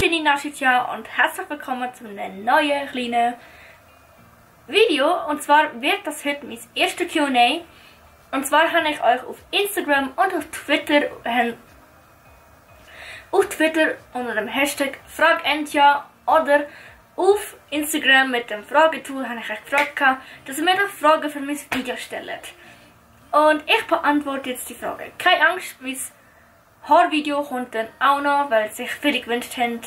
bin Nashitia und herzlich willkommen zu einem neuen kleinen Video. Und zwar wird das heute mein erstes Q&A. Und zwar habe ich euch auf Instagram und auf Twitter unter dem Hashtag FragEntja oder auf Instagram mit dem Fragetool habe ich euch gefragt, dass ihr mir doch Fragen für mein Video stellt. Und ich beantworte jetzt die Frage. Keine Angst, mein Haarvideo kommt dann auch noch, weil sich viele gewünscht haben,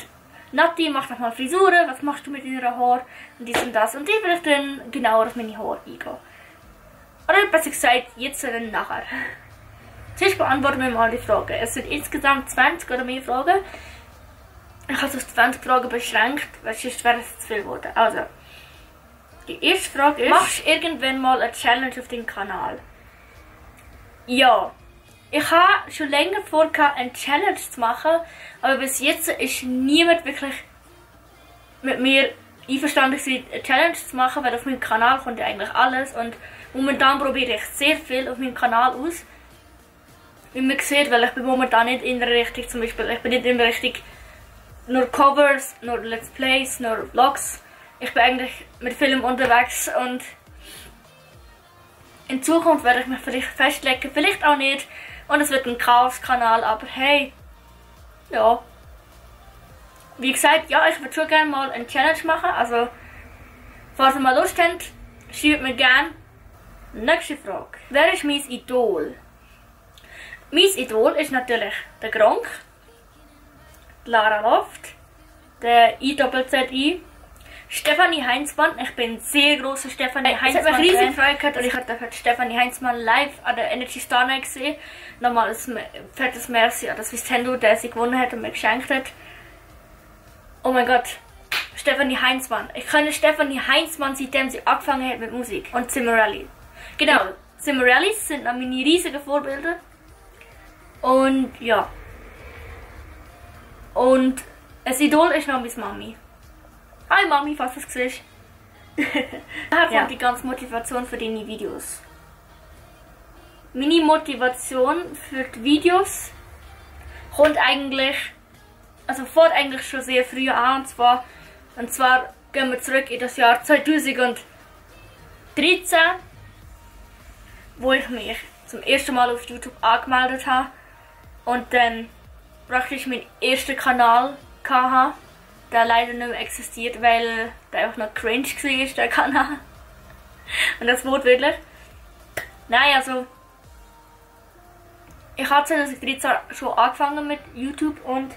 Nati, mach noch mal Frisuren, was machst du mit deiner Haar und dies und das. Und ich will dann genauer auf meine Haare eingehen. Oder besser gesagt, jetzt oder nachher. Zuerst beantworten wir mal die Fragen. Es sind insgesamt 20 oder mehr Fragen. Ich habe es auf 20 Fragen beschränkt, weil sonst wäre es zu viel geworden. Also, die erste Frage ist, machst du irgendwann mal eine Challenge auf deinem Kanal? Ja. Ich habe schon länger vor, eine Challenge zu machen, aber bis jetzt ist niemand wirklich mit mir einverstanden gewesen, eine Challenge zu machen, weil auf meinem Kanal kommt ja eigentlich alles und momentan probiere ich sehr viel auf meinem Kanal aus. Wie man sieht, weil ich bin momentan nicht in der Richtung, zum Beispiel, ich bin nicht in der Richtung nur Covers, nur Let's Plays, nur Vlogs. Ich bin eigentlich mit Film unterwegs und in Zukunft werde ich mich vielleicht festlegen, vielleicht auch nicht. Und es wird ein Chaos-Kanal, aber hey, ja. Wie gesagt, ja, ich würde schon gerne mal eine Challenge machen. Also, falls ihr mal Lust habt, schreibt mir gerne. Nächste Frage. Wer ist mein Idol? Mein Idol ist natürlich der Gronkh, Lara Loft, der IZZI, Stefanie Heinzmann. Ich bin ein sehr grosser Stefanie Heinzmann. Ich habe mich riesig gefreut und ich habe Stefanie Heinzmann live an der Energy Star Night gesehen. Nochmal ein fettes Merci an das Nintendo, der sie gewonnen hat und mir geschenkt hat. Oh mein Gott, Stefanie Heinzmann. Ich kenne Stefanie Heinzmann, seitdem sie angefangen hat mit Musik. Und Cimorelli. Genau, Cimorellis sind meine riesigen Vorbilder. Und ja. Und ein Idol ist noch meine Mami. Hi Mami, falls du es siehst. Daher kommt die ganze Motivation für deine Videos. Meine Motivation für die Videos kommt eigentlich, also fängt eigentlich schon sehr früh an. Und zwar gehen wir zurück in das Jahr 2013, wo ich mich zum ersten Mal auf YouTube angemeldet habe und dann praktisch meinen ersten Kanal hatte. Der leider nicht mehr existiert, weil der einfach noch cringe war, der Kanal. Und das Wort wirklich. Nein, also ich habe 2013 schon angefangen mit YouTube und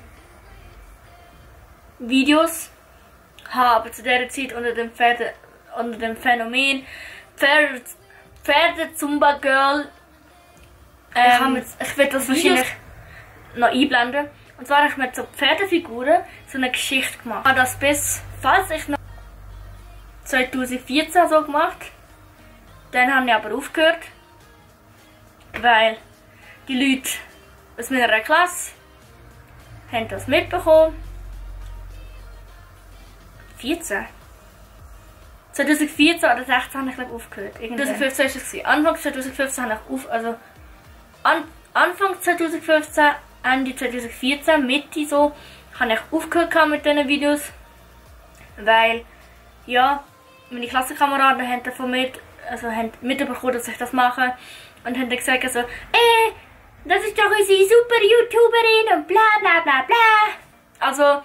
Videos. Habe aber zu dieser Zeit unter dem Phänomen Pferde-Zumba Girl. Ich werde das wahrscheinlich noch einblenden. Und zwar habe ich mit so Pferdefiguren so eine Geschichte gemacht. Ich habe das bis, falls ich noch 2014 so gemacht. Dann habe ich aber aufgehört. Weil die Leute aus meiner Klasse haben das mitbekommen. 2014 oder 2016 habe ich glaube aufgehört. 2015 war es. Anfang 2015 habe ich Anfang 2015, Ende 2014, Mitte so, habe ich aufgehört mit diesen Videos. Weil, ja, meine Klassenkameraden haben davon mitbekommen, dass ich das mache. Und haben dann gesagt, also, das ist doch unsere super YouTuberin und bla bla bla bla. Also,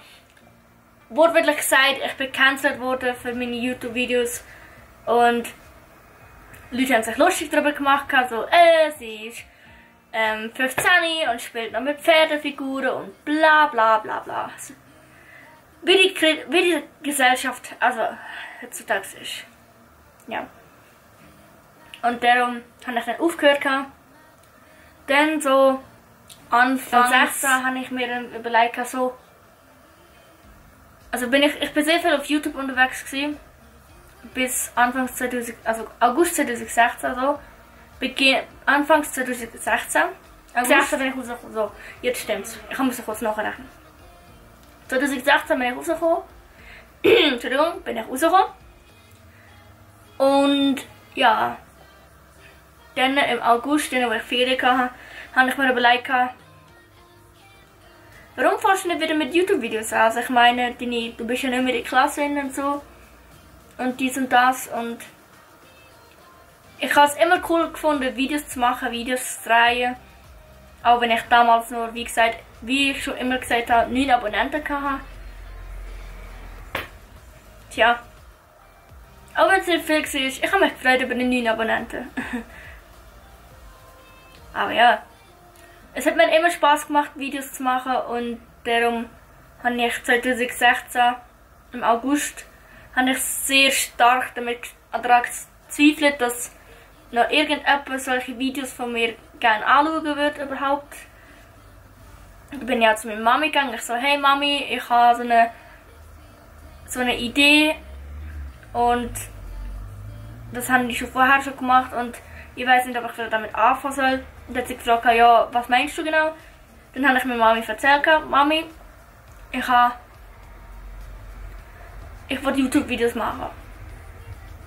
wortwörtlich gesagt, ich bin gecancelt worden für meine YouTube-Videos. Und Leute haben sich lustig darüber gemacht, so, sie ist 15 und spielt noch mit Pferdefiguren und bla bla bla bla. Wie die Gesellschaft also heutzutage ist. Ja. Und darum habe ich dann aufgehört. Dann so Anfang 16 habe ich mir dann überlegt, so. Also ich bin sehr viel auf YouTube unterwegs gewesen. Bis August 2016 so. Anfangs 2016. August bin ich rausgekommen. So, jetzt stimmt's. Ich muss kurz nachrechnen. 2016 bin ich rausgekommen. Entschuldigung, bin ich rausgekommen. Und ja. Dann im August, wo ich Ferien hatte, habe ich mir überlegt, warum fährst du nicht wieder mit YouTube-Videos an? Also ich meine, du bist ja nicht mehr in der Klasse und so. Und dies und das. Und ich habe es immer cool gefunden, Videos zu machen, Videos zu drehen. Auch wenn ich damals nur, wie ich schon immer gesagt habe, 9 Abonnenten hatte. Tja. Auch wenn es nicht viel war, ich habe mich gefreut über die 9 Abonnenten. Aber ja. Es hat mir immer Spaß gemacht, Videos zu machen und darum habe ich 2016 im August sehr stark daran gezweifelt, dass noch irgendjemand solche Videos von mir gerne anschauen würde überhaupt. Ich bin ja zu meiner Mami gegangen. Ich so, hey Mami, ich habe so eine Idee und das haben die schon vorher gemacht und ich weiß nicht, ob ich damit anfangen soll. Und dann hat sie gefragt, ja, was meinst du genau? Dann habe ich meiner Mami erzählt, Mami, ich will YouTube-Videos machen.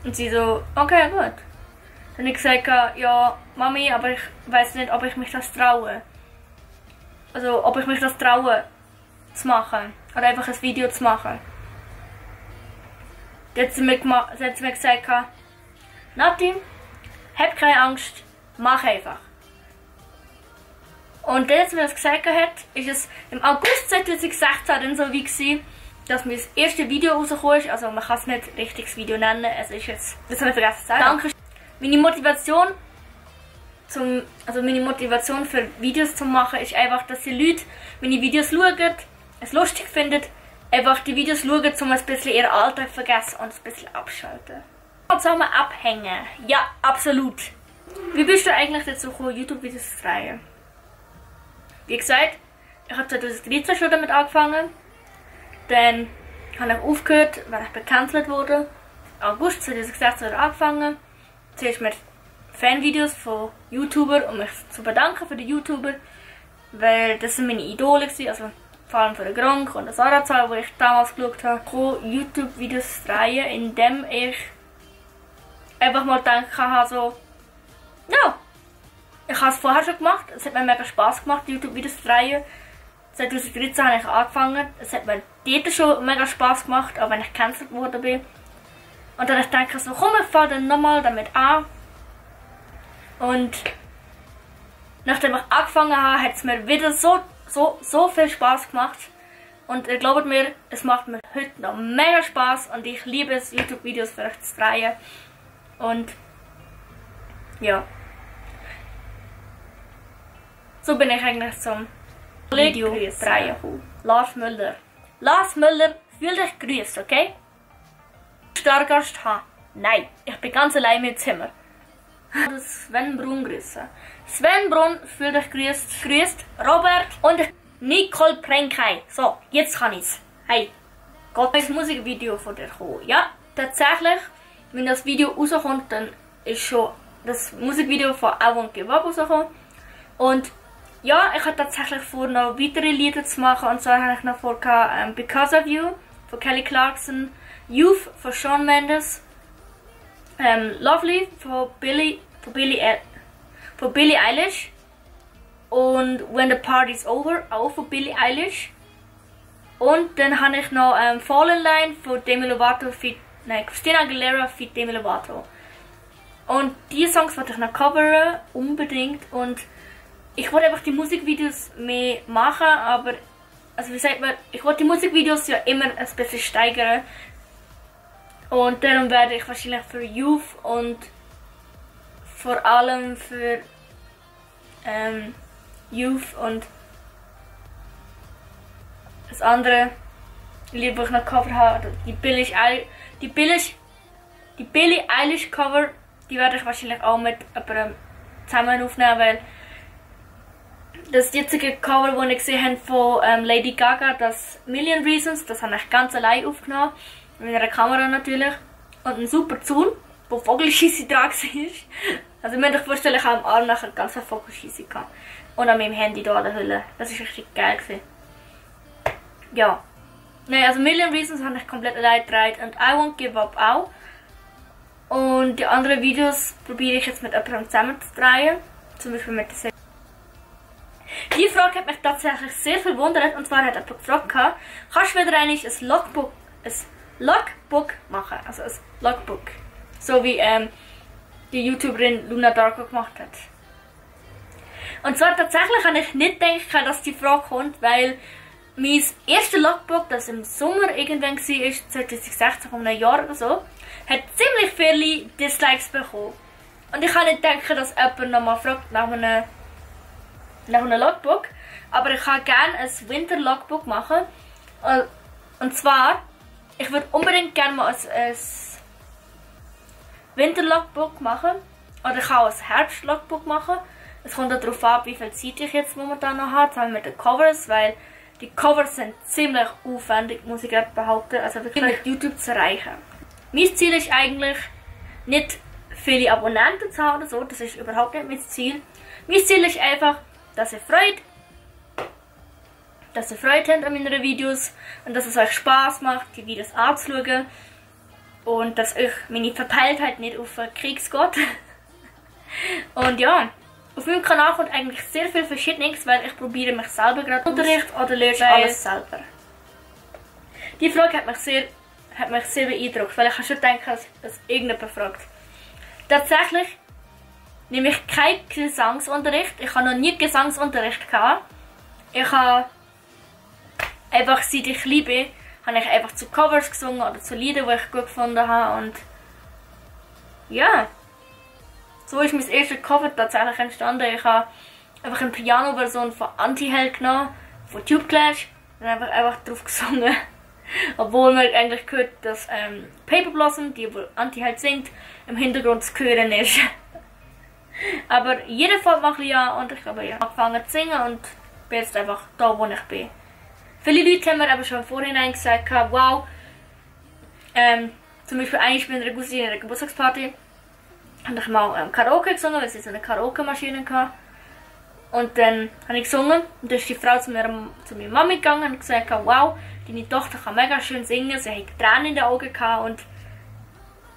Und sie so, okay, gut. Dann habe ich gesagt, ja, Mami, aber ich weiß nicht, ob ich mich das traue. Also, ob ich mich das traue zu machen. Oder einfach ein Video zu machen. Dann hat sie mir gesagt, Nati, hab keine Angst, mach einfach. Und dann, als sie mir das gesagt hat, ist es im August 2016 dann so wie gewesen, dass mir das erste Video rausgekommen ist. Also man kann es nicht richtiges Video nennen, es ist jetzt, das habe ich vergessen zu sagen. Danke. Meine Motivation für Videos zu machen ist einfach, dass die Leute meine Videos schauen, es lustig finden, einfach die Videos schauen, um ein bisschen ihren Alltag zu vergessen und ein bisschen abschalten. Zusammen abhängen. Ja, absolut. Wie bist du eigentlich dazu gekommen, YouTube-Videos zu drehen? Wie gesagt, ich habe 2013 schon damit angefangen. Dann habe ich aufgehört, weil ich bekannt wurde. August 2016 wieder angefangen. Zuerst mit Fanvideos von YouTubern, um mich zu bedanken für die YouTuber. Weil das sind meine Idole gewesen, also vor allem für den Gronk und das Arazal, wo ich damals geschaut habe, YouTube-Videos zu drehen, indem ich einfach mal gedacht habe, so, ja, ich habe es vorher schon gemacht, es hat mir mega Spaß gemacht, YouTube-Videos zu drehen. 2013 habe ich angefangen, es hat mir dort schon mega Spaß gemacht, auch wenn ich gecancelt worden bin. Und dann dachte ich so, komm, ich fange dann nochmal damit an. Und nachdem ich angefangen habe, hat es mir wieder so viel Spaß gemacht. Und ihr glaubt mir, es macht mir heute noch mega Spaß und ich liebe es, YouTube-Videos für euch zu drehen. Und ja. So bin ich eigentlich zum Video drehen gekommen. Lars Müller. Lars Müller, fühl dich grüßt, okay? Stargast haben? Nein, ich bin ganz allein im Zimmer. Sven Brun grüßen. Sven Brun, fühl dich grüßt. Robert und Nicole Prenkei. So, jetzt kann ich's. Hey, Gott, ein Musikvideo von dir kommen. Ja, tatsächlich, wenn das Video rauskommt, dann ist schon das Musikvideo von I Won't Give Up rausgekommen. Und ja, ich hatte tatsächlich vor, noch weitere Lieder zu machen. Und zwar habe ich noch vor, Because of You von Kelly Clarkson, Youth von Shawn Mendes, Lovely von Billie Eilish und When the Party's Over auch von Billie Eilish. Und dann habe ich noch Fall in Line von Demi Lovato Christina Aguilera für Demi Lovato. Und diese Songs wollte ich noch coveren, unbedingt. Und ich wollte einfach die Musikvideos mehr machen, aber, also wie sagt man, ich wollte die Musikvideos ja immer ein bisschen steigern. Und darum werde ich wahrscheinlich für Youth und vor allem für Youth und das andere Lied, wo ich noch Cover habe, die Billie Eilish Cover, die werde ich wahrscheinlich auch mit jemandem zusammen aufnehmen, weil das jetzige Cover, das ich gesehen habe von Lady Gaga, das Million Reasons, das habe ich ganz allein aufgenommen. Mit einer Kamera natürlich. Und ein super Zaun, wo Vogelscheisse dran war. Also ihr müsst euch vorstellen, ich habe am Arm nachher ganz viele Vogelscheisse gehabt. Und an meinem Handy hier an der Hülle. Das war richtig geil gewesen. Ja. Nein, also Million Reasons habe ich komplett allein gedreht. Und I Won't Give Up auch. Und die anderen Videos probiere ich jetzt mit jemandem zusammen zu drehen. Zum Beispiel mit der Die Frage hat mich tatsächlich sehr verwundert. Und zwar hat jemand gefragt, kannst du wieder ein Logbook machen? Also ein Logbook. So wie die YouTuberin Luna Darko gemacht hat. Und zwar tatsächlich habe ich nicht gedacht, dass die Frage kommt, weil mein erstes Logbook, das im Sommer irgendwann war, 2016, um ein Jahr oder so, hat ziemlich viele Dislikes bekommen. Und ich kann nicht denken, dass jemand nochmal fragt nach einem Logbook. Aber ich kann gerne ein Winter-Logbook machen. Und zwar, ich würde unbedingt gerne mal ein Winter-Logbook machen. Oder ich kann auch ein Herbst-Logbook machen. Es kommt darauf an, wie viel Zeit ich jetzt momentan noch habe. Vor allem mit den Covers, weil die Covers sind ziemlich aufwendig, muss ich gerade behaupten. Also wirklich mit YouTube zu erreichen. Mein Ziel ist eigentlich nicht viele Abonnenten zu haben oder so. Das ist überhaupt nicht mein Ziel. Mein Ziel ist einfach, dass ihr Freude habt an meinen Videos und dass es euch Spaß macht, die Videos anzuschauen und dass euch meine Verpeiltheit nicht auf den Krieg geht. Und ja, auf meinem Kanal kommt eigentlich sehr viel Verschiedenes, weil ich probiere mich selber gerade Unterricht oder lernst alles selber. Die Frage hat mich sehr beeindruckt, weil ich schon gedacht habe, dass irgendjemand fragt. Tatsächlich nehme ich keinen Gesangsunterricht. Ich habe noch nie Gesangsunterricht gehabt. Ich habe einfach, seit ich klein bin, habe ich einfach zu Covers gesungen oder zu Liedern, die ich gut gefunden habe. Und ja, so ist mein erstes Cover tatsächlich entstanden. Ich habe einfach eine Piano-Version von Anti-Held genommen, von Tube Clash, und einfach drauf gesungen. Obwohl man eigentlich hört, dass Paper Blossom, die wohl Anti-Held singt, im Hintergrund zu hören ist. Aber jeder Fall macht ja, und ich glaube, ich habe angefangen zu singen und bin jetzt einfach da, wo ich bin. Viele Leute haben mir aber schon vorhinein gesagt, wow, zum Beispiel eigentlich bei einer Cousine in einer Geburtstagsparty habe ich mal Karaoke gesungen, weil sie so eine Karaoke-Maschine hatte. Und dann habe ich gesungen und dann ist die Frau zu meiner Mami gegangen und gesagt, wow, deine Tochter kann mega schön singen, sie hat Tränen in den Augen gehabt und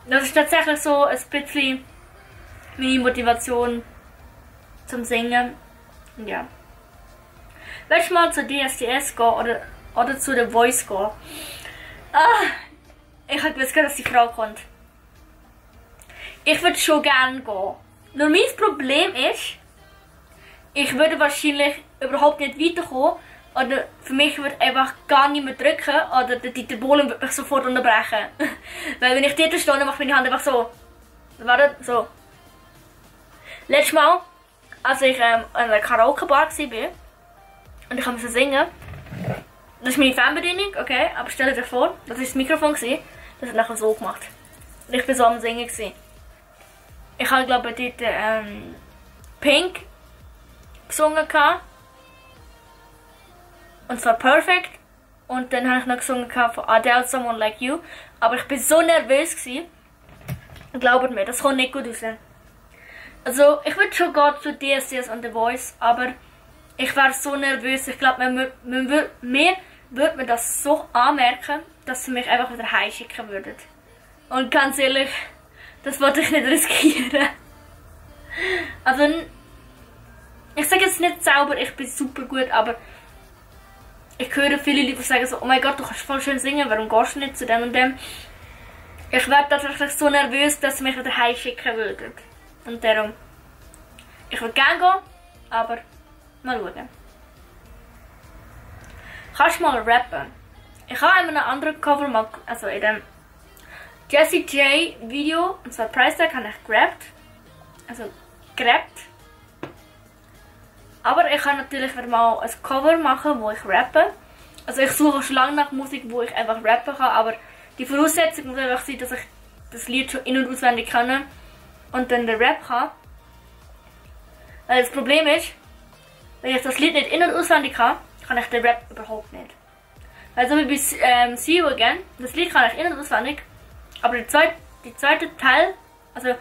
das ist tatsächlich so ein bisschen meine Motivation zum Singen. Und ja. Willst du mal zu DSDS gehen oder zu The Voice gehen? Ich habe gewusst, dass die Frau kommt. Ich würde schon gerne gehen. Nur mein Problem ist, ich würde wahrscheinlich überhaupt nicht weiterkommen. Oder für mich würde einfach gar nicht mehr drücken. Oder der Dieter Bohlen würde mich sofort unterbrechen. Weil wenn ich dort stehe, dann macht meine Hand einfach so. Warte, so. Letztes Mal, als ich an einer Karaoke-Bar war und ich musste singen, das ist meine Fernbedienung, okay, aber stell dir vor, das war das Mikrofon, das hat nachher so gemacht. Und ich war so am Singen. Ich habe, glaube ich, dort Pink gesungen. Und zwar Perfect. Und dann habe ich noch gesungen von Adele, Someone Like You. Aber ich war so nervös. Glaubt mir, das kommt nicht gut raus. Also, ich würde schon gehen zu DSDS und The Voice, aber ich wäre so nervös. Ich glaube, mir würde mir das so anmerken, dass sie mich einfach wieder heimschicken würden. Und ganz ehrlich, das wollte ich nicht riskieren. Also, ich sage jetzt nicht sauber, ich bin super gut, aber ich höre viele Leute sagen so, oh mein Gott, du kannst voll schön singen, warum gehst du nicht zu dem und dem? Ich wäre tatsächlich so nervös, dass sie mich wieder heimschicken würden. Und darum, ich würde gerne gehen, aber mal schauen. Kannst du mal rappen? Ich habe in einem anderen Cover mal, also in dem Jessie J Video, und zwar Price Tag, habe ich gerappt. Also gerappt. Aber ich kann natürlich wieder mal ein Cover machen, wo ich rappe. Also ich suche schon lange nach Musik, wo ich einfach rappen kann, aber die Voraussetzung muss einfach sein, dass ich das Lied schon in- und auswendig kann und dann den Rap kann. Weil das Problem ist, wenn ich das Lied nicht in- und auswendig kann ich den Rap überhaupt nicht. Weil so wie bei See You Again, das Lied kann ich in- und auswendig, aber die zweite Teil, also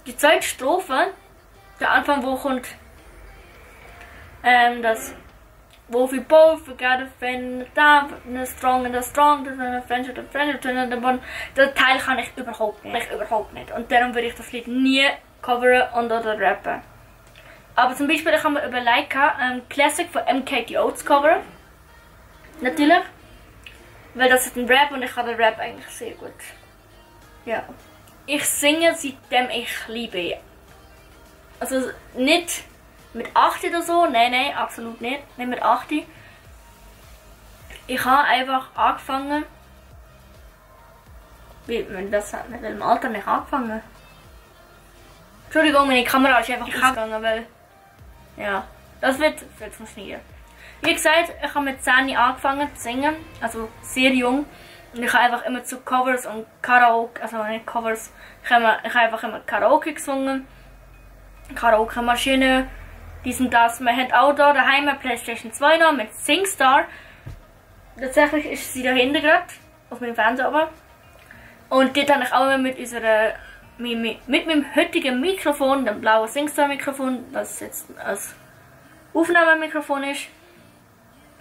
die zweite Strophe, der Anfang, wo kommt das wo we both got a friend, the strong and the strong, the friendship, the bond. Den Teil kann ich überhaupt nicht. Und darum würde ich das Lied nie coveren und oder rappen. Aber zum Beispiel, ich habe mir überlegt, Classic von MKTO zu covern. Natürlich. Weil das ist ein Rap und ich kann den Rap eigentlich sehr gut. Ja. Ich singe seitdem ich liebe. Also nicht mit 8 oder so. Nein, absolut nicht. Nicht mit 8. Ich habe einfach angefangen. Mit welchem Alter habe ich angefangen? Entschuldigung, meine Kamera ist einfach ausgegangen, weil... Ja, das wird funktionieren. Wie gesagt, ich habe mit 10 angefangen zu singen, also sehr jung. Und ich habe einfach immer zu Covers und Karaoke, also nicht Covers, ich habe einfach immer Karaoke gesungen. Karaoke-Maschine, dies und das. Wir haben auch hier daheim eine Playstation 2 noch mit SingStar. Tatsächlich ist sie dahinter gerade, auf meinem Fernseher aber. Und dort habe ich auch immer mit meinem heutigen Mikrofon, dem blauen SingStar-Mikrofon, das jetzt als Aufnahmemikrofon ist,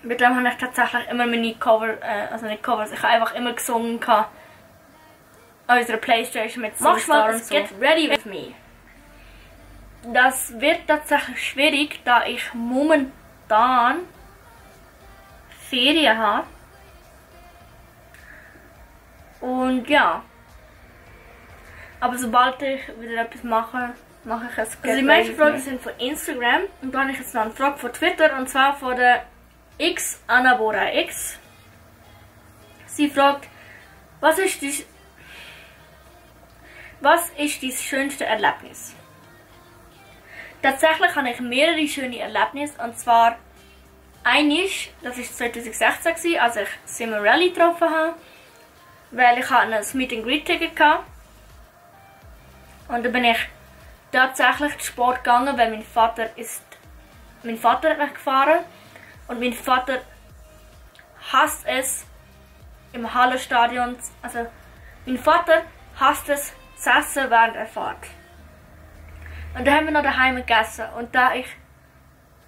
mit dem habe ich tatsächlich immer meine Covers, ich habe einfach immer gesungen an unserer Playstation mit SingStar und so. Get ready with me. Das wird tatsächlich schwierig, da ich momentan Ferien habe. Und ja. Aber sobald ich wieder etwas mache, mache ich es. Also die meisten Fragen sind von Instagram und dann habe ich jetzt noch eine Frage von Twitter und zwar von der Anabora X. Sie fragt, was ist dein schönste Erlebnis? Tatsächlich habe ich mehrere schöne Erlebnisse und zwar eines, das war 2016, als ich Simmerelli getroffen habe, weil ich ein Meet and Greet Ticket hatte. Und dann bin ich tatsächlich zu Sport gegangen, weil mein Vater hat mich gefahren. Und mein Vater hasst es im Hallenstadion, also mein Vater hasst es zu essen während der Fahrt. Und dann haben wir noch daheim gegessen. Und da ich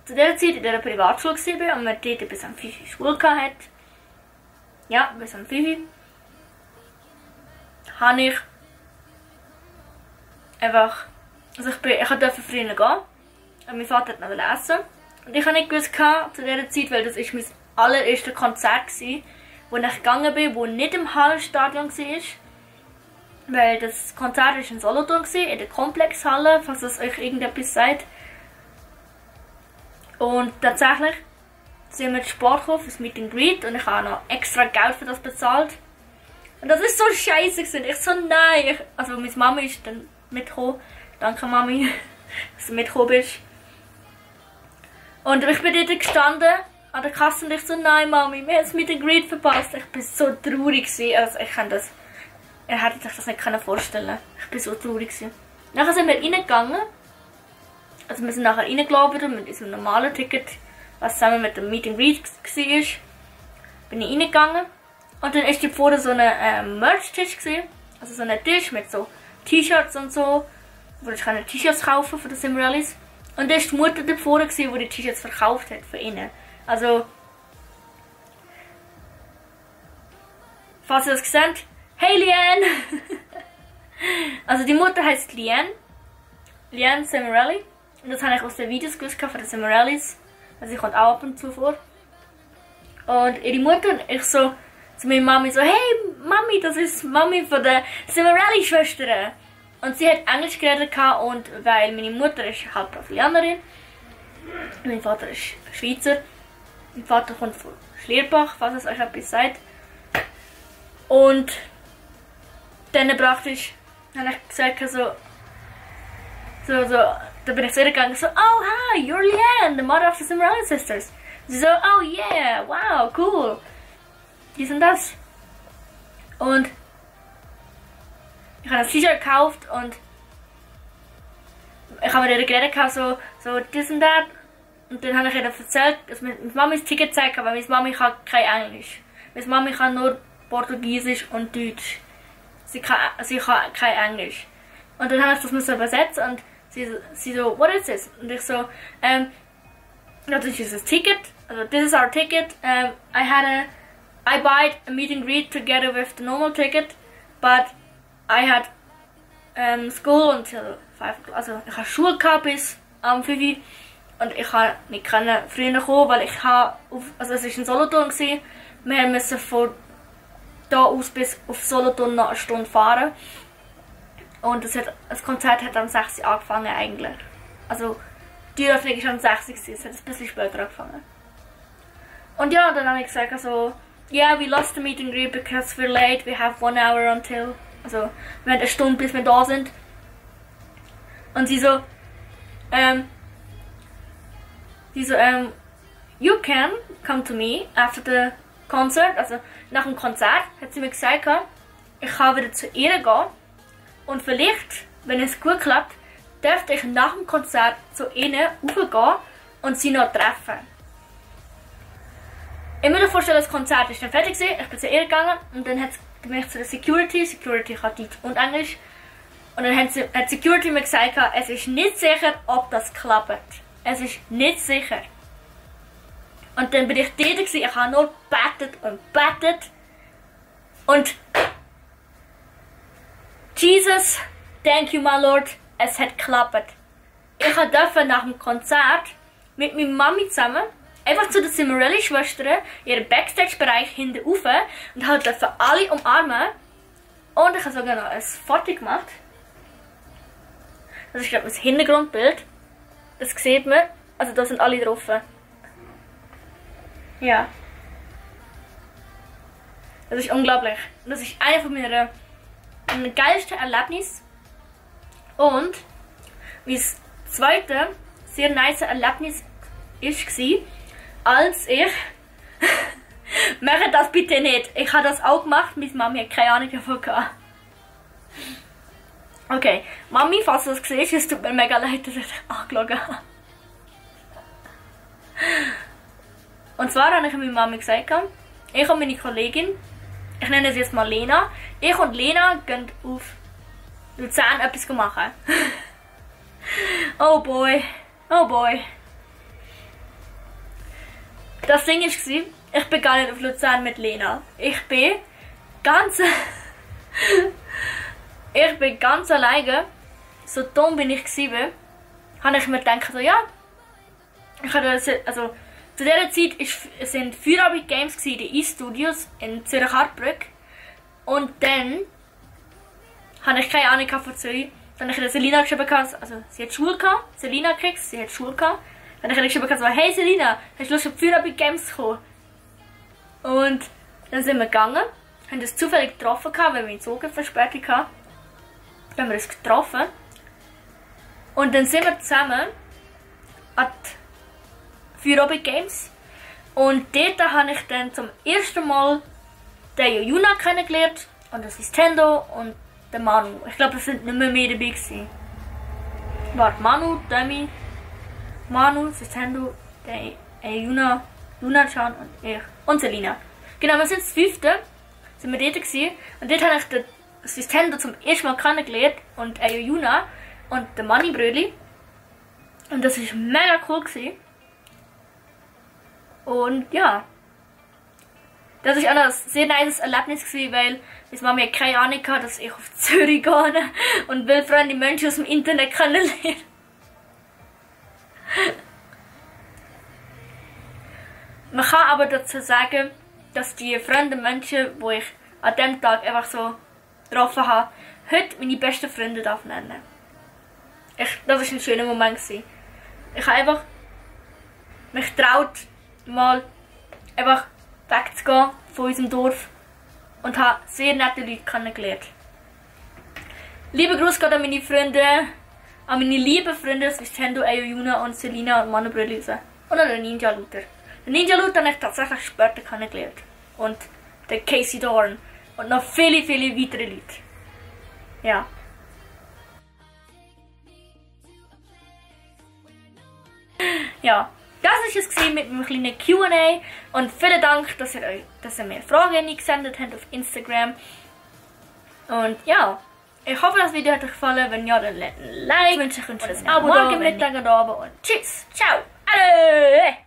zu dieser Zeit in dieser Privatschule war und wir dort bis am 5 Uhr Schule hatten, ja, bis am 5 Uhr, habe ich einfach, also ich durfte früher gehen und mein Vater hat noch essen. Und ich habe nicht gewusst zu dieser Zeit, weil das ist mein allererstes Konzert war, wo ich gegangen bin, wo nicht im Hallenstadion war. Weil das Konzert war in Solothurn, in der Komplexhalle, falls das euch irgendetwas sagt. Und tatsächlich sind wir zu Sport gekommen fürs Meet and Greet und ich habe noch extra Geld für das bezahlt. Und das ist so scheiße gewesen. Ich so, nein. Also meine Mami ist dann mitgekommen. Danke Mami, dass du mitgekommen bist. Und ich bin dort gestanden an der Kasse und ich so, nein Mami, wir haben das Meet and Greet verpasst. Ich bin so traurig gewesen. Also ich kann das... Er hätte sich das nicht vorstellen. Ich bin so traurig gewesen. Nachher sind wir reingegangen. Also wir sind nachher reingelaufen mit unserem normalen Ticket, was zusammen mit dem Meet and Greet war. Bin ich reingegangen. Und dann ist hier vorne so ein Merch-Tisch gewesen. Also so ein Tisch mit so T-Shirts und so. Wo ich T-Shirts kaufen für die Simrallies. Und da war die Mutter da vorne, die die T-Shirts verkauft hat für ihn. Also... Falls ihr das seht, hey Liane! Also die Mutter heisst Liane. Liane Simrelli. Und das habe ich aus den Videos gewusst von den Simrallies. Also sie kommt auch ab und zu vor. Und ihre Mutter und ich so zu meiner Mami so, hey Mami, das ist Mami von der Simrelli-Schwestern. Und sie hat Englisch geredet und weil meine Mutter ist halb Brasilianerin. Mein Vater ist Schweizer. Mein Vater kommt von Schlierbach, falls es euch etwas sagt. Und dann habe ich gesagt, da bin ich zu ihr gegangen, so, oh hi, you're Liane, the mother of the Simrelli sisters. Sie so, oh yeah, wow, cool. Dies und das. Und ich habe ein T-Shirt gekauft und ich habe mit ihr geredet, so dies und das. Und dann habe ich ihr erzählt, dass meine Mami das Ticket zeigt, aber meine Mami kann kein Englisch. Meine Mami kann nur Portugiesisch und Deutsch. Sie kann kein Englisch. Und dann habe ich das übersetzt und sie so, what is this? Und ich so, das ist das Ticket, also this is our ticket. I bought a meet and greet together with the normal ticket, but I had school until 5 o'clock. Also ich habe Schule gehabt bis am 5 Uhr. Und ich konnte nicht früher kommen, weil ich also es war in Solothurn gewesen. Wir mussten von da aus bis auf Solothurn noch eine Stunde fahren. Und das Konzert hat am 6 Uhr angefangen eigentlich. Also die Eröffnung war am 6 Uhr, es hat ein bisschen später angefangen. Und ja, dann habe ich gesagt, also, yeah, we lost the meet and greet because we're late, we have 1 hour until. Also, wir haben eine Stunde, bis wir da sind. Und sie so, you can come to me after the concert. Also, nach dem Konzert hat sie mir gesagt, ich kann wieder zu ihr gehen. Und vielleicht, wenn es gut klappt, dürfte ich nach dem Konzert zu ihnen raufgehen und sie noch treffen. Ich muss mir vorstellen, das Konzert ist dann fertig gewesen. Ich bin zu ihr gegangen und dann bin ich zu der Security. Security kann Deutsch und Englisch. Und dann hat Security mir gesagt, es ist nicht sicher, ob das klappt. Es ist nicht sicher. Und dann bin ich dort gewesen. Ich habe nur gebetet und gebetet. Und Jesus, thank you my Lord, es hat geklappt. Ich durfte nach dem Konzert mit meiner Mami zusammen einfach zu den Cimarelli-Schwestern ihren Backstage-Bereich hinten rauf und halt dürfen alle umarmen. Und ich habe sogar noch ein Foto gemacht. Das ist, glaube ich, das Hintergrundbild. Das sieht man. Also da sind alle drauf. Ja. Das ist unglaublich. Das ist einer von meiner geilsten Erlebnisse. Und mein zweites sehr nice Erlebnis war, als ich mache das bitte nicht. Ich habe das auch gemacht, meine Mami hat keine Ahnung davon gehabt. Okay, Mami, falls du das siehst, es tut mir mega leid, dass ich dich angeschaut habe. Und zwar habe ich meiner Mami gesagt, ich und meine Kollegin, ich nenne sie jetzt mal Lena, ich und Lena gehen auf Luzern etwas machen. Oh boy, oh boy. Das Ding war, ich bin gar nicht auf Luzern mit Lena. Ich bin ganz alleine. So dumm bin ich gewesen. Habe ich mir gedacht, so, ja. Also, zu dieser Zeit sind Feierabend Games in den E-Studios in Zürich-Hartbrück. Und dann hatte ich keine Ahnung von Zürich. Dann habe ich Selina geschrieben, also sie hat Schule gehabt, Selina kriegt, sie hat Schule gehabt. Dann habe ich geschrieben, so, hey Selina, hast du Lust auf Feierabend Games zu kommen? Und dann sind wir gegangen, haben uns zufällig getroffen, weil wir in Zug eine Verspätung hatten. Dann haben wir uns getroffen. Und dann sind wir zusammen an die Feierabend Games. Und dort habe ich dann zum ersten Mal den Juna kennengelernt und das Nintendo und den Manu. Ich glaube, es sind nicht mehr dabei gewesen. Warte, Manu, Demi, Manu, Nintendo, der Juna-chan und ich. Und Selina. Genau, wir sind das 5. Sind wir dort gewesen. Und dort habe ich das Nintendo zum ersten Mal kennengelernt und Juna und den Mani-Brödli. Und das war mega cool gewesen. Und ja. Das war auch ein sehr nice Erlebnis gewesen, weil meine Mami keine Ahnung hatte, dass ich auf Zürich gehe und will fremde Menschen aus dem Internet kennenlernen. Man kann aber dazu sagen, dass die fremden Menschen, die ich an diesem Tag einfach so getroffen habe, heute meine besten Freunde nennen darf. Das war ein schöner Moment gewesen. Ich habe einfach mich getraut, mal einfach wegzugehen von unserem Dorf und habe sehr nette Leute kennengelernt. Liebe Grüße an meine Freunde, an meine lieben Freunde, Nintendo, Juna und Selina und Manu Brülise. Und an den Ninja Luther. Den Ninja Luther habe ich tatsächlich später kennengelernt. Und den Casey Dorn. Und noch viele, viele weitere Leute. Ja. Ja. Das war es mit einem kleinen Q&A und vielen Dank, dass ihr mir Fragen eingesendet habt auf Instagram. Und ja, ich hoffe, das Video hat euch gefallen. Wenn ja, dann lasst ein Like. Ich wünsche euch ein Abo, Morgen, Mittag und Abend und tschüss, ciao, alle!